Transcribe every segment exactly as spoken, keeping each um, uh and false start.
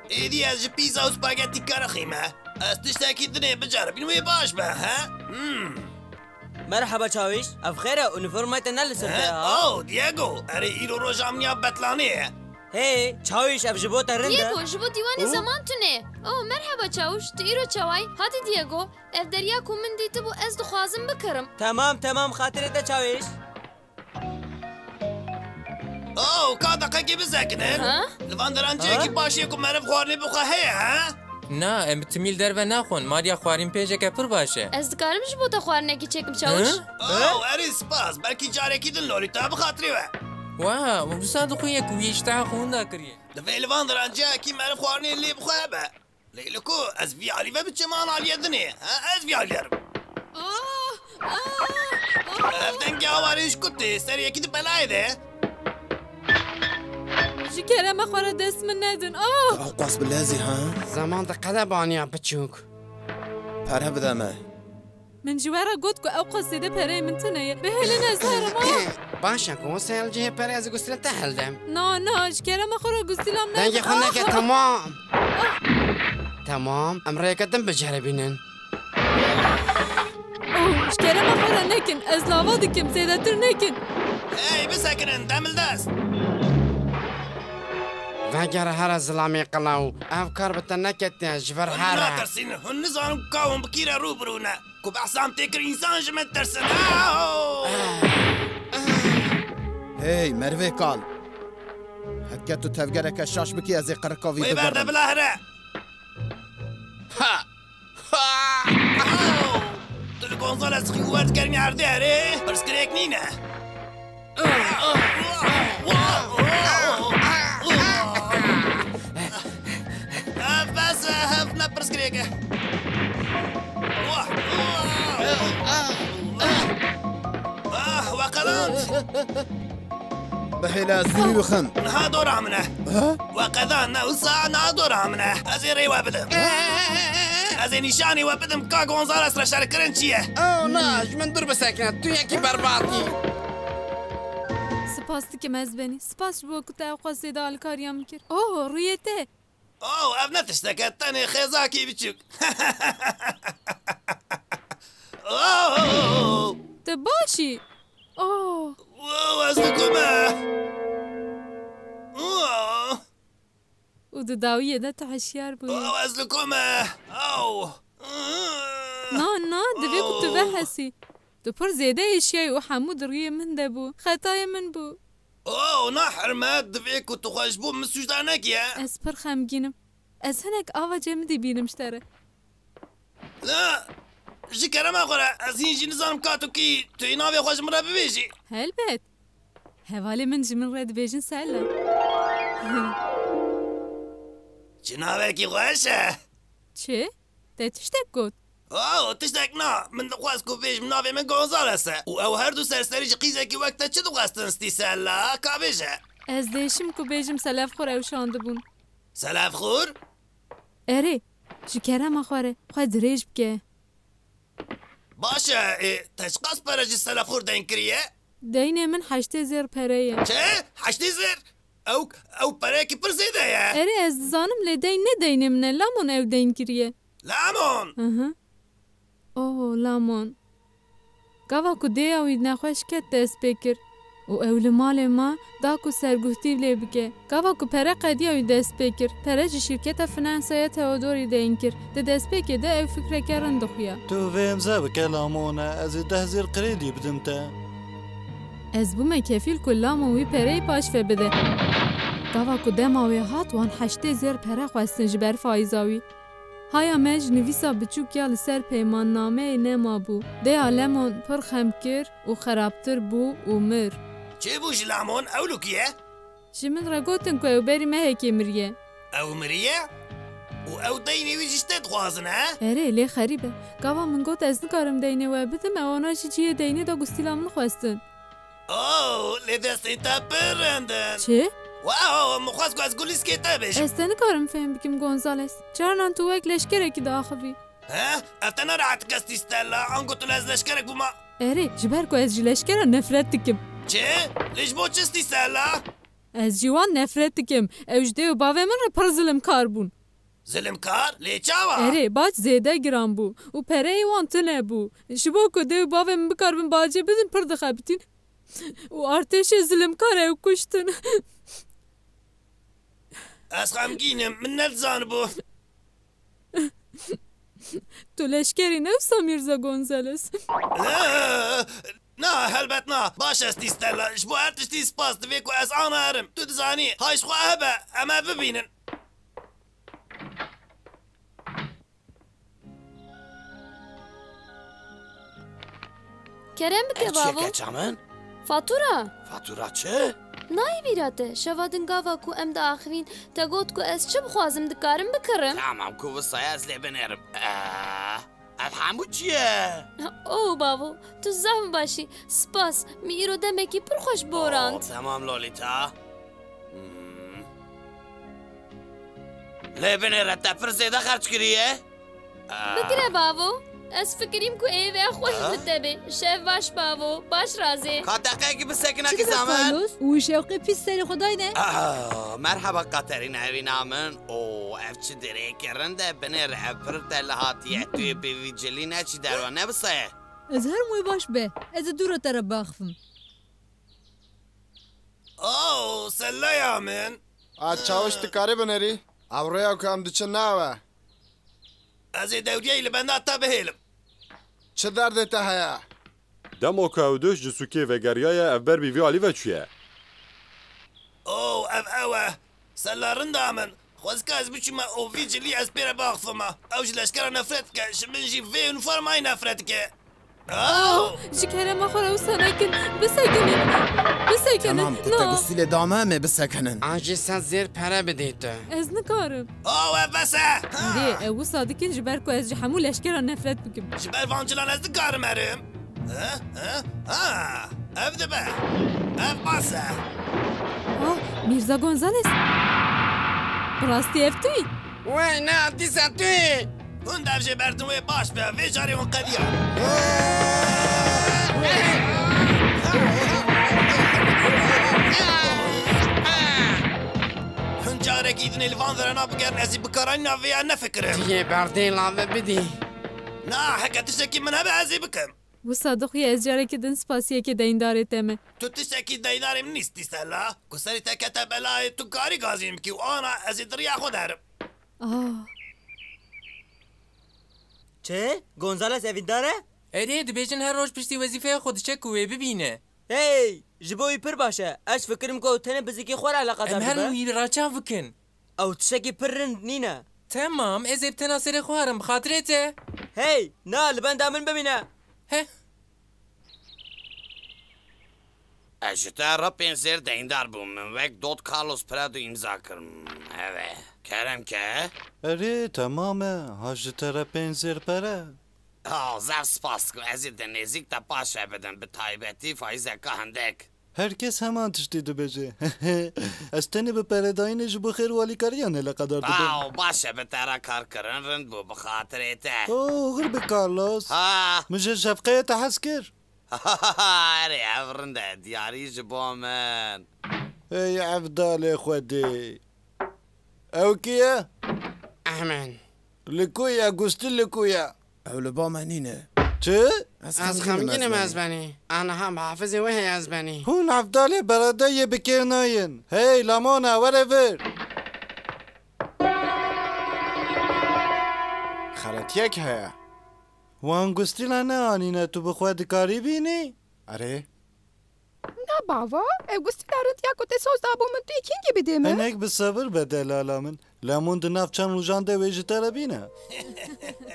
Êdî ez ji pîza û spagetî kerixî me. Ez tiştekî dinê biceribînim wê baş be, he? Hmm. Merheba çawîş, ev xêr e, unîformaya te ne li ser te ye, ha? Oh, Diego, erê îro roja min ya betlanê ye. Hey, çawîş, ev ji bo te rind e. Diego, ji bo dîwanê Û? Zeman tune. Oh, merheba çawîş, tu îro çawa yî? Hadi Diego, ev derya ku min dîtibû ez dixwazim bikirim. Temam, temam, xatirê te çawîş. Oh, ka deqekê bisekinin. Ha? Li van deranciyekî Ha? baş yê ku meriv xwarinê bixwe heye, ha? Na, em bi timî li derve naxwin. Mariya xwarînpêjeke pir baş e. Ez dikarim ji bo te xwarinekî çêkim çawîş? Hı? Oh, erê spas. Belkî carekî din Lolita bi xatirê we. Wa, û wisa dixuye ku wî îşteha xwe winda kiriye. Divê li van deranciyekî meriv xwarinê lê bixwe hebe. Lê li ku ez vî alî ve biçim an aliyê dinê. Ha, ez vî alî herim. Ah, ah, ah. Ev dengê awarê ji ku tê, ser yekî di belayê de. Ji kerema xwe re dest min nedin. Ah! Ew qas bi lezî, ha? Zeman diqede baniya biçûk. Pere bide me. Min ji we re got ku ew qas zêde pereyê min tune ye. Bihêlin ez herim, ah! Baş e ku wisa li cihê perê ez ê gustîla te hildim. Na, na, ji kerema xwe re gustîla min nede. Dengê xwe neke, ah! Temam. Temam, em rêyeke din biceribînin. Oh, ji kerema xwe re nekin, ez lava dikim, zêdetir nekin. Hey, bisekinin, demildest! Vegere here zilamê qilew, ev kar bi te neketiye, ji vir Hûn here. Natirsîn, hûn nizanin ka hûn bi kî re rû bi rû ne. Ku behsa min tê kir, însan ji min tirsin. Au! Hey, merivê kal. Heke tu tevgereke şaş bikî, ez ê qirika vî Wê bigirim. Berde bila here. Ha! Ha! Au! Tu li Gonzales xî wer dikerî erdê herê? Pirsgirêk nîne. Ev bes e, ev ne pirsgirêk e. Ah, we qedand. Bihêle ez dûrî bixim. Niha dora min e. Ha? We qedand, ne wisa, niha dora min e. Ez ê rê we bidim. Ez ê nîşanî we bidim ka Gonzales re şerkirin çi ye. Oh, na, ji min dûr bisekine. Tu yekî berbatî. Spas dikim ez benî. Spas ji bo ku te ew qas zêde alîkariya min kir. Oh, rûyê te. Oh, ev ne tiştek e, tenê xêzakî biçûk. Oh! Tu baş î? Oh! Wow, ez li ku me? Oh! Û di dawiyê de tu hişyar bûyî. Oh, ez li ku me? Oh! Na, na, divê ku tu Oh! vehesî. Tu pir zêde êşiyayî û hemû di rûyê min de bû. Xetayê min bû. Oh, na Hermet, divê ku tu xwe ji bo min sûcdar nekî, he? Ez pir xemgîn im. Ez hinek ava cemidî bînim ji te re. La, ji kerema xwe re, ez hîn jî nizanim ka tu kî, tu yê navê xwe ji min re bibêjî. Helbet. Hevalê min ji min re dibêjin Sella. Çi navekî xweş e! Çi? Te tiştek got? Oh, tiştek na. Min dixwest ku bêjim navê min Gonzales e. Û ew her du serserî ji qîzekî wek te çi dixwestin Stisella? Ka bêje. Ez dêşim ku bêjim Selefxur ew şandibûn. Selefxur? Erê, ji kerema xwe re, xwe dirêj bike. Baş e, ê, te çiqas pere ji Selefxur deyn kiriye? Deynê min heştê zêr pere ye. Çi? Heştê zêr? Ew, ew pereyekî pir zêde ye. Erê, ez dizanim, lê deyn ne deynê min e, Lamon ew deyn kiriye. Lamon! Aha. Oh, Lamon. Gava ku dêya wî nexweş ket dest pê kir û ew li malê ma, da ku serguhtî lê bike. Gava ku pere qediya wî dest pê kir, pere ji şîrketa finansaya Theodorî deyn kir. Di destpêkê de ew fikreke rind dixuya. Tu vê imze bike Lamone, ez ê deh zêr kredî bidim te. Ez bûme kefîl ku Lamon wî pereyê paş ve bide. Gava ku dema wê hat, wan heştê zêr pere xwestin ji ber faiza wî. Haya me ji nivîsa biçûk ya li ser peymannameyê nema bû. Dêya Lamon pir xem kir û xerabtir bû û mir. Çi bû ji Lamon? Ew li ku ye? Ji min re gotin ku ew berî mehekê miriye. Ew miriye? Û ew deynê wî jî ji te dixwazin, he? Erê, lê xerîb e. Gava min got ez nikarim deynê we bidim, ewana jî cihê deynê da gustîla min xwestin. Oh, lê destên te pir rind in. Çi? Wow, min xwest ku ez gulîskê te bêjim. Ez te nikarim fêm bikim, Gonzales. Carinan tu wek leşkerekî diaxivî. He? Ev te ne rehet dike Stella, ango tu li ez leşkerek bûma. Erê, ji ber ku ez ji leşkera nefret dikim. Çi? Lê ji bo çi Stella? Ez ji wan nefret dikim. Ew ji dê û bavê min re pir zilimkar bûn. Zilimkar? Lê çawa? Erê, bac zêde giran bû û pereyê wan tune bû. Ji bo ku dê û bavê min bikaribin bacê bidin, pir dixebitîn û artêşê zilimkar ew kuştin. Ez xemgîn im, min nedizanibû. Tu leşkerî ne wisa Mîrza Gonzales? Na, na, helbet na. Baş e, Stella. Ji bo her tiştî spas. Divê ku ez ana herim. Tu dizanî, hay ji xwe hebe. Em ê bibînin. Kerem bike, bavo. Ev çi ye keça min? Fatura. Fatura çi? Nayê bîra te, şeva din gava ku em diaxivîn, te got ku ez çi bixwazim dikarim bikirim. Tamam, ku wisa ye ez lê binêrim. Eh, ev hemû çi ye? Oh, bavo, tu zaf baş î. Spas, min îro demekî pir xweş borand. Oh, tamam, Lolita. Hmm. Lê binêre, te pir zêde xerc kiriye. Bigire bavo. Ez fikirîm ku ê vê xweş bi te bê. Şev baş bavo. Baş razê. Ka deqeyekî bisekine. Çi dibe Carlos? Û şewqê pîs serê xwe dayne. Ah, merheba Katerîna, evîna min. O, ev çi dirêkê rind e, binêre ev pir tele hatiye. Tu yê bi vî cilî neçî derve, ne wisa ye? Ez herim wê baş be. Ez ê dû re te re biaxivim. Oh, selleya min. A çawiş, dikarî binêrî? Ev rêya ku em diçin ne ew e. Ez ê dewriyeyê li benda te bihêlim. Çi derdê te heye? Dema ku ew duh ji sûkê vegeriyaye, ev ber bi vî alî ve çûye. Oh, ev ew e. Sella rinda min. Xwezika ez biçûme û vî cilî ez pê re biaxifime. Ew ji leşkera nefret dike, ji min jî vê unîformayê nefret dike. Oh! Ji kerema xwe re wisa nekin. Bisekinin. Bisekinin. Tamam, tu te gustîlê da me, em ê bisekinin. An jî sed zêr pere bidî tu. Ez nikarim. Oh, ev bes e. Erê, ew wisa dikin ji ber ku ez ji hemû leşkeran nefret bikim. Ji ber van cilan ez dikarim herim. Ha? Ha? Ha! Ev dibe. Ev bas e. Ah, Mîrza Gonzales. Bi rastî ev tu yî? Wey, na, dîsa tu yî. Hûn dev jê berdin wê baş be, vê carê hûn qediyan. Hûn carekî dinê li van verana bigerin, ez ê bikaranîna vêya nefikirim. Tu yê berdê lave bidî. Na, heke tiştekî min hebe ez ê bikim. Wisa dixuye ez carekî din spasiyekê deyindarê te me. Tu tiştekî deyindarê min nîstî Stella. Ku serî te kete belayê tu karî gazî min bikî û ana ez ê di riya xwe de herim. Ah. Çi? Gonzales evîndar e? Erê, dibêjin her roj piştî wezîfeya xwe diçe ku wê bibîne. Hey! Ji bo wî pir baş e. Ez fikirim ku ew tenê bi zikê xwe re eleqedar dibe. Em herin wî re çav bikin. Ew tiştekî pir rind nîne. Temam, ez ê bi tena serê xwe herim, bi xatirê te. Hey, na, li benda min bimîne. Heh. Ez ji te re pênc zêr deyndar bûm. Min wek Don Carlos Prado îmza kir. Eve. Kerem ke. Erê, temam e. Ha ji te re pênc zêr pere. Ha, zaf spas ku ez ê di nêzîk de paşe bidim, bi taybetî faîzeka hindek. Her kes heman tiştî dibêje. Ez tenê bi peredayînê ji bo xêr û alîkariyan eleqedar dibim. Aw, baş e, bi te re karkirin rind bû, bi xatirê te. Oh, oxir bi Carlos. Ha. Min ji şefqeyê te hez kir. Erê, ev rind e, diyarî ji bo min. Ey evdalê Xwedê. Ew kî ye? Ehmed. Li ku ye? Gustî li ku ye? Ew li ba me nîne. Çi? Ez xemgîn im ez benî. Aniha muhafizê wê heye ez benî. Hûn evdalê beredeyê bi kêr nayên. Hey, lamona, were vir. Xeletiyek heye. Wan gustîla neanîne, tu bi xwe dikarî bînî? Erê. Na bava, ew gustîla rind ya ku te soz dabû min, tu yê kîngî bidê min? Hinek bi sebir be delala min. Lemûn di nav çend rojan de wê ji te re bîne.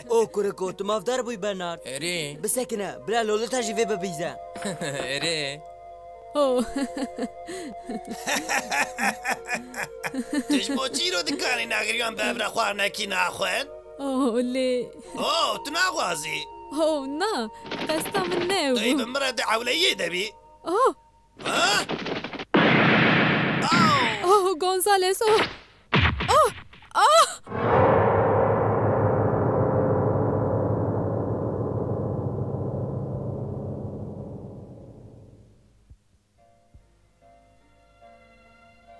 O kuriko, tu mafdar bûyî Bernard. Erê. Bisekine, bila Lolita jî vê bibîze. Erê. Oh. Tu ji bo çî îro dikanî nagiriyan bi hev re xwarinekî naxwin? Oh, lê. Oh, tu naxwazî? Oh, na. Qesta min ne ew bû. Tu yê bi min re di ewleyiyê de bî? Oh. Ha? Oh! Oh, Gonzales, oh! Oh! Oh!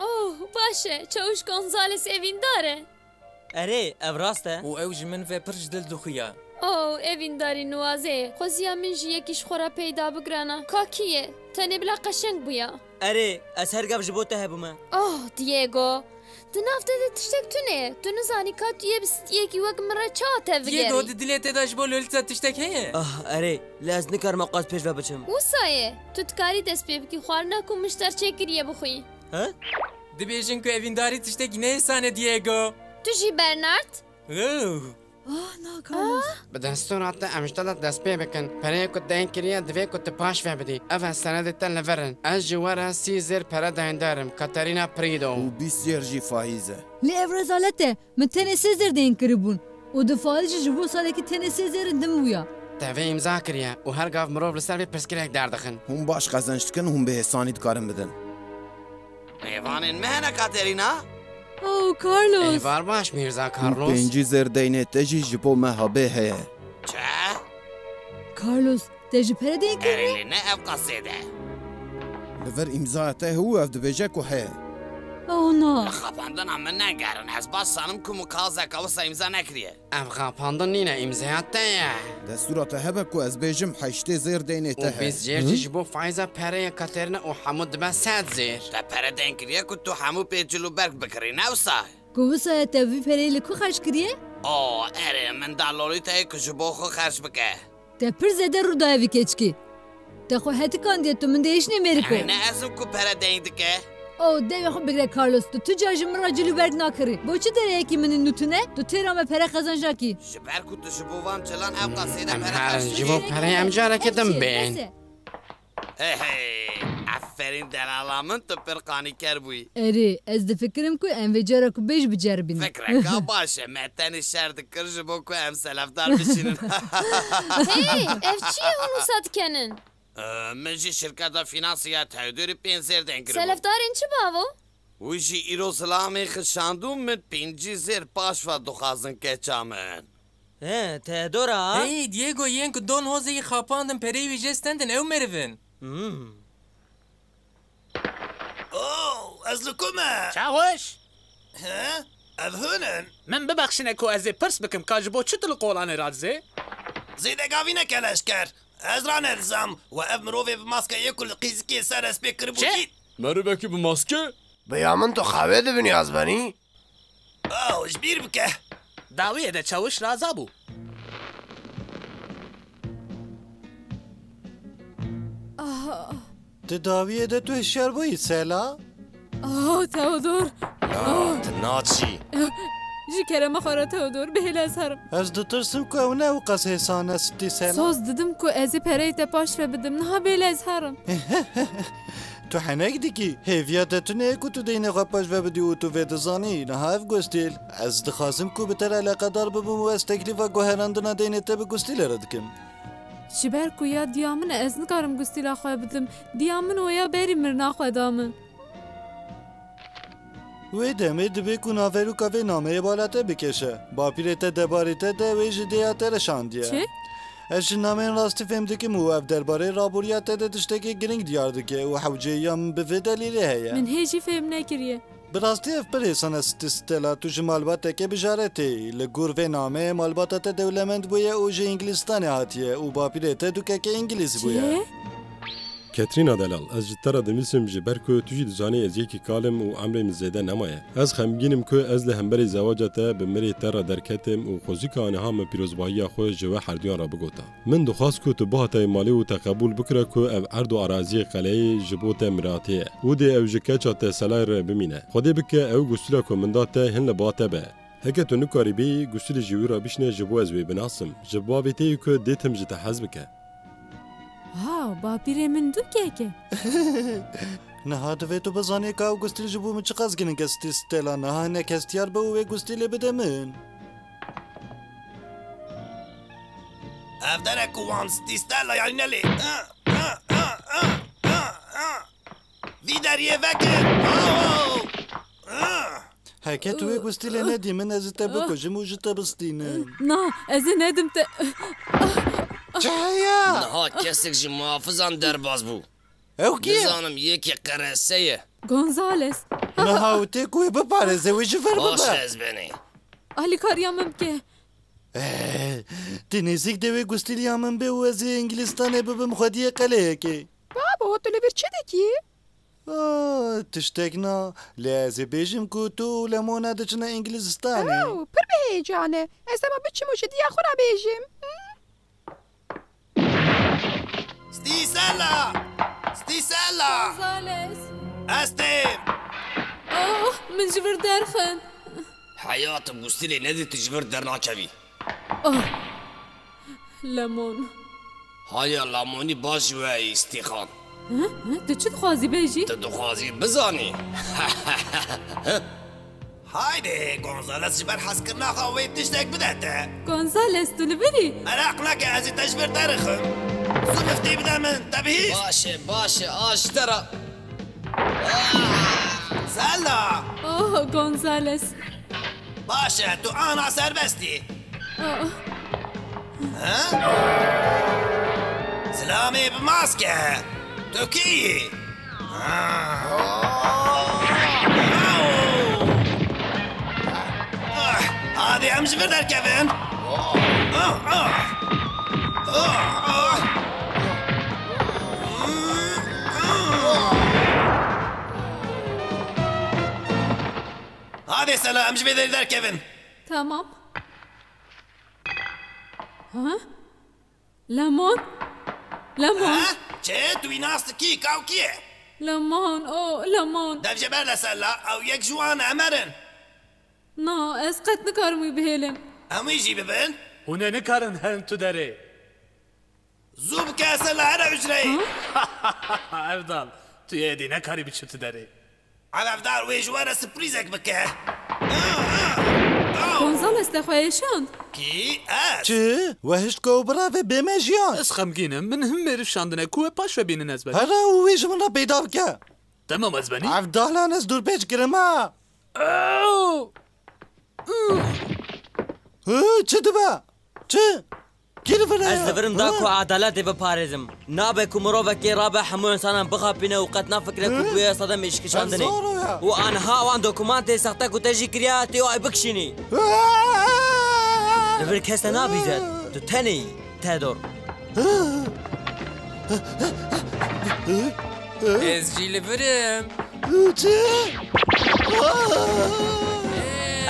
Oh, baş e, Çawiş Gonzales evîndar e. Erê, ev rast e. Û ew ji min ve pir ji dil dixuya. Oh, evîndarî nuwazê ye. Xweziya min jî yekî ji xwe re peyda bigirana. Ka kî ye? Tenê bila qeşeng bûya. Erê, ez her gav ji bo te hebûme. Oh, Diego. Di nav te de tiştek tune ye. Tu nizanî ka tu yê bi stiyekî wek min re çawa tev Diego, bigerî? Di dilê te de ji bo Lolita tiştek heye? Ah, erê, lê ez nikarim ew qas pêş ve biçim. Wisa ye. Tu dikarî dest pê bikî xwarina ku min ji te re çêkiriye bixwî. He? Dibêjin ku evîndarî tiştekî nehêsan e, Diego. Tu jî, Bernard? Oh. Ah, na, Carlos. Bi destûra te em ji te de dest pê bikin. Pereyê ku te kiriye divê ku tu paş ve bidî. Ev e senedê te li vir in. Ez ji we re sî zêr pere deyndarim. Katerina Prido. Û bîst zêr jî faîz e. Lê ev rezalet e. Min tenê sê zêr deyn kiribûn. Û di faîz jî ji bo salekî tenê sê zêr din bûya. Te vê îmza kiriye û her gav mirov li ser vê pirsgirêk derdixin. Hûn baş qezenc dikin, hûn bi hêsanî dikarin bidin. Mêvanên me hene, Katerîna? Oh, Carlos! Êvar baş, Mîrza Carlos. Pêncî zêr deynê te jî ji bo me habê heye. Çi? Carlos, te jî pere deyn kiriye? Erê, lê ne ev qasê de. Li vir îmzaya te hû ev dibêje ku heye. Oh, na. Li xapandina min negerin. Ez baş zanim ku min kaxizeka wisa îmza nekiriye. Ev xapandin nîne, îmzeya te ye. Destûra te hebe ku ez bêjim heştê zêr deynê te heye. Û bîst zêr jî ji bo faiza pereyê Katerîna û hemû dibe sed zêr. Te pere deyn kiriye ku tu hemû pê cil û berg bikirî, ne wisa? Ku wisa ye te vî pereyê li ku xerc kiriye? O, erê, min da Lolîtayê ku ji bo xwe xerc bike. Te pir zêde rû daye vî keçikî. Te xwe hetikandiye, tu min dihêşinê mêriko. Yanî ne ez im ku pere deyn dike? O, dewê xwe bigre Carlos, tu tu car ji min re cil û berg nakirî. Bo çi dereyekî min nû tune? Tu têra me pere qezenc nakî. Ji ber ku tu ji bo van cilan ew qasê de pere xerc dikî. Em herin ji bo pereyê em careke din bên. Hey, hey, aferîn delala min, tu pir qanîker bûyî. Erê, ez difikirim ku em vê cara ku bêj biceribînin. Fikreka baş e, me tenê şer dikir ji bo ku em selefdar bişînin. Hey, ev çi ye hûn wisa dikenin? Ee, min jî şirketa finansî ya Teodorî pênc zêr deyn kiribû. Selefdarên çi bavo? Wî jî îro zilamê xişandû, min pêncî zêr paş ve dixwazin keça min. He, Teodora ha? Hey, Diego, yên ku Don Jose'yî xapandin, pereyê wî jê stendin, ew meriv in. Hmm. Oh, ez li ku me? Çawiş! He? Ev hûn in? Min bibexşine ku ez ê pirs bikim, ka ji bo çi tu li qolanê radizê? Zêde gavî neke leşker. Ez ranedizam. We ev mirovê bi maskeyê ku li qîzikê ser ez pê kiribû dît. Merivekî bi maske? Bi ya min tu xawê dibînî, Azbenî? Aw, ji bîr bike. Dawiyê de çawiş raza bû. Ah. Di dawiyê de tu hişyar bûyî, Sela? Ah, Teodor. Na, tu naçî. Ji kerema xwe re, Teodor, bihêle ez herim. Ez ditirsim ku ew ne ew qas hêsan e, Stî Sela. Soz didim ku ez ê pereyê te paş ve bidim. Niha bêle ez herim. Tu henek dikî. Hêviya te tune ye ku tu deynê xwe paş ve bidî û tu vê dizanî. Niha ev gustîl. Ez dixwazim ku bi te re eleqedar bibim û ez teklîfa guherandina deynê te bi gustîlê re dikim. Ji ber ku ya diya min e, ez nikarim gustîla xwe bidim. Diya min û ya berî mirina xwe da min. Wê demê divê ku naveroka vê nameyê bala te bikêşe. Bapîrê te debarê te de wê ji dêya te re şandiye. Çi? Ez ji nameyên rastî fêm dikim û ev derbarê rabûriya te de tiştekî girîng diyar dike û hewcêya min bi vê delîlê heye. Min hê jî fêm nekiriye. Bi rastî ev pir hêsan e, Stî Stela, tu ji malbateke bijare tê. Li gor vê nameyê malbata te dewlemend bûye û ji Îngilîstanê hatiye û bapîrê te dûkeke Îngilîz bûye. Çi? Katrîna delal, ez ji te re dinivîsim ji ber ku tu jî dizanî ez yekî kal im û emrê min zêde nemaye. Ez xemgîn im ku ez li hemberî zewaca te bi mirê te re derketim û xwezîka niha min pîrozbahiya xwe ji we herduyan re bigota. Min dixwest ku tu bihatayî malê û te qebûl bikira ku ev erd û araziyê qeleyê ji bo te miratê ye û dê ew ji keça te Selayê re bimîne. Xwedê bike ew gustîla ku min da te hin li ba te be. Heke tu nikarîbî gustîlê ji wî re bişîne ji bo ez wê binasim. Ji bavê te yê ku dê tim ji te hez bike. Wow, bapîrê min dûkek e. Niha divê tu bizanî ka ew gustîl ji bo min çiqas giring e, Stî Stela. Niha hinek hestiyar be û wê gustîlê bide min. Ev dere ku wan Stî Stela, yanî ne lê. Vî deriyê vekir. Heke tu wê gustîlê nedî min, ez ê te bikujim û ji te bistînim. Na, ez ê nedim te. Çi heye? Niha kesek ji muhafizan derbas bû. Ew kî ye? Nizanim, yekî qerese ye. Gonzales. Niha ew tê ku wê biparêze, wê ji vir bibe. Baş e, ez benê. Alîkariya min bike. Eh, tu nêzîk dê wê gustîliya min bê û ez ê Îngilîstanê bibim xwediyê qeleyekê. Babo, tu li vir çi dikî? Ah, tiştek na, lê ez ê bêjim ku tu û Lemona diçine Îngilîzistanê. Oh, pir bi heyecan e. Ez dema biçim û ji diya xwe re bêjim. Stisella! Stisella! Gonzales! Ez têm! Oh, min ji vir derxin. Heyatim gustîlê nedî tu ji vir dernakevî. Oh. Lemon. Haya Lamonî baş ji we yî, Stîxan. Hı? Hı? Tu çi dixwazî bêjî? Tu dixwazî bizanî? Haydi, Gonzales ji ber hezkirina xwe wê tiştek bide te. Gonzales, tu li vir î? Meraq neke, ez ê te ji vir derixim. Zû miftî bide min, te bihîst? Baş e, baş e, a ji te re. Zella! Oh, Gonzales. Baş e, tu ana serbest î. Oh. Ha? Silamê bi maske. Tu kî yî? Ha. Ah, hadi em ji vir derkevin. Ah, ah. Ah, ah. Hadi Sela, em ji vê derî derkevin. Tamam. Ha? Lemon? Lemon? Ha? Çi? Tu wî nas dikî? Ka ew kî ye? Lemon, o, Lemon. Dev jê berde Sela, ew yek ji wan e, em herin. Na, ez qet nikarim wî bihêlim. Em wî jî bibin? Hûn ê nikarin herin tu derê. Zû bike, Sela, here hicreyê. Hı? Evdal, tu yê êdî nekarî biçî tu derê. Evdal, wê ji we re sirprîzek bike. Gonzales te xwe êşand. Kî? Ez? Çi? We hişt ku ew birave bê me jiyan? Ez xemgîn im. Min him mêriv şandine ku we paş ve bînin ez verim. Here û wê ji min re peyda bike. Temam, ez benî. Evdalan, ez dûrpêç kirim ha. Ew! Hı, çi dibe? Çi? Kî li vir e? Ez li vir im da ku edaletê biparêzim. Nabe ku mirovekê rabe hemû însanan bixapîne û qet nafikire ku bûye sedem îşkişandinê. Û aniha wan dokûmantê sexte ku te jî kiriye, tê wayê bikişînî. Li vir kes te nabîze. Tu tenê yî, Theodor. Ez jî li vir im. Çi?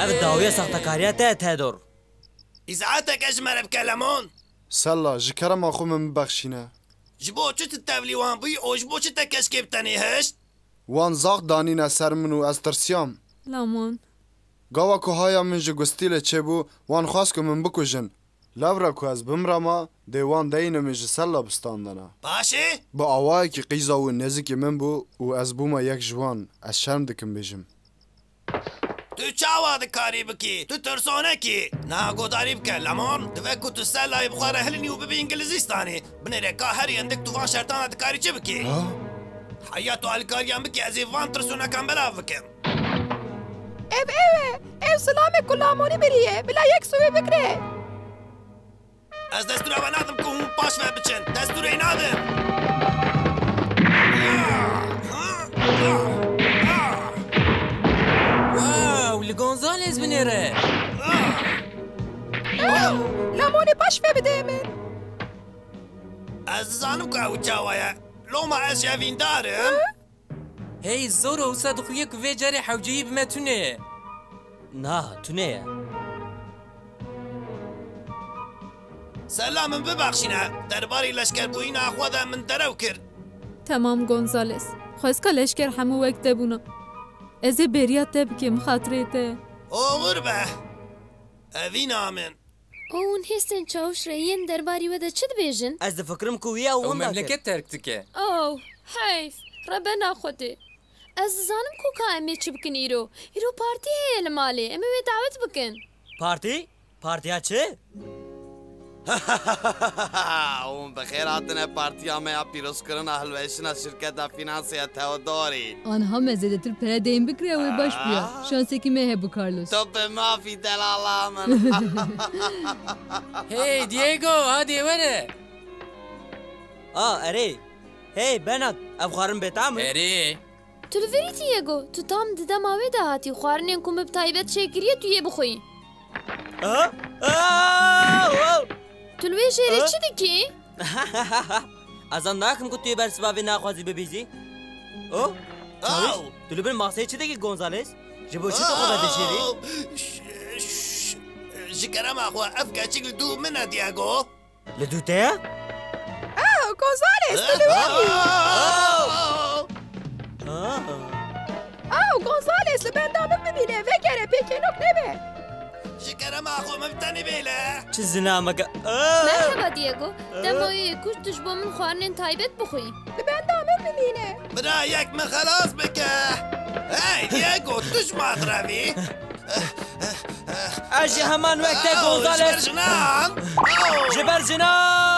Ev dawiya saxtekariya te ye, Theodor. Îzaeteke ji me re bike, Lemon. Sella, ji kerema xwe min bibexşîne. Ji bo çi tu tevlî wan bûyî û ji bo çi te keşkê bi tenê hişt? Wan zax danîne ser min û ez tirsiyam. Lemon. Gava ku haya min ji gustîlê çêbû, wan xwest ku min bikujin. Lewra ku ez bimrama, dê wan deyîne min ji Sella bi standana. Paşê? Bi awayekî qîza wî nêzîkî min bû û ez bûme yek ji wan. Ez şerm dikim bêjim. Tu çawa dikarî bikî? Tu tirsonek î. Niha guhdarî bike, Lemon. Divê ku tu Sellayê bi xwe re hilinî û bibî Îngilîzistanê. Binêre ka herî hindik tu van şertana dikarî çi bikî? Ha? Heya tu alîkariyan bikî, ez ê van tirsonekan belav bikim. Ev ew e. Ew zilamê ku Lamonî biriye. Bila yek sûvê bigre. Ez destûra we nadim ku hûn paş ve biçin. Destûrê nadim. Wow, li Gonzales binêre. Lamonî paş ve bide min. Ez dizanim ku ew çawa ye. Loma ez jî evîndar im. Hey, Zoro, wisa dixuye ku vê carê hewceyî bi me tune ye. Na, tune ye. Sela, min bibexşîne. Derbarê leşkerbûyîna xwe de min derew kir. Temam, Gonzales. Xwezka leşker hemû wek te bûna. Ez ê bêriya te bikim, xatirê te. Oxir be. Evîna min. Û hûn hêstên çawiş re yên derbarî we de çi dibêjin? Ez difikirim ku wî ew Ew wenda kir. Memleket terk dike. Oh, heyf. Rebena Xwedê. Ez dizanim ku ka em ê çi bikin îro. Îro partî heye li malê. Em ê wê dawet bikin. Partî? Partiya çi? Hûn bi xêr hatine partiya me ya pîrozkirina hilweşina şirketa fînansê ya Theodorî. Aniha me zêdetir pere deyn bikire, wê baş bûya. Aa. Şansekî me hebû, Carlos. Tu bi mafî, delala min. Hey, Diego, hadê were. A, erê. Hey, Bernard, ev xwarin bêtam e? Erê. Tu li vir î, Diego? Tu tam di dema wê de hatî. Xwarinên ku min bi taybet çêkiriye, tu yê bixwî. Ah! Ah! Oh! Tu li wê jêrê Ha? çi dikî? Ez an nakim ku tu yê bersiva vê naxwazî bibîzî. Oh? Çawiş, Aw! Tu li bin maseyê çi dikî Gonzales? Ji bo çi tu xwe vedijêrî? Aw! Ş- ş- Ji kerema xwe ev keçik li dû min e, Diego. Li dû te ye? Ew, Gonzales, tu li wê bî. Aw! Ah. Ew, Gonzales, li benda min bimîne, vegere, pêkenok nebe. Ji kerema xwe min tenê bêle. Çi zinameke. Ah! Merheba Diego. Dema wê yekû tu ji bo min xwarinên taybet bixwî. Li benda min bimîne. Birayek min xelas bike. Hey Diego, tu ji ma direvî. Ez ji heman wek te Aw, ji ber Gonzales. jinan. Aw! Ji ber jinan.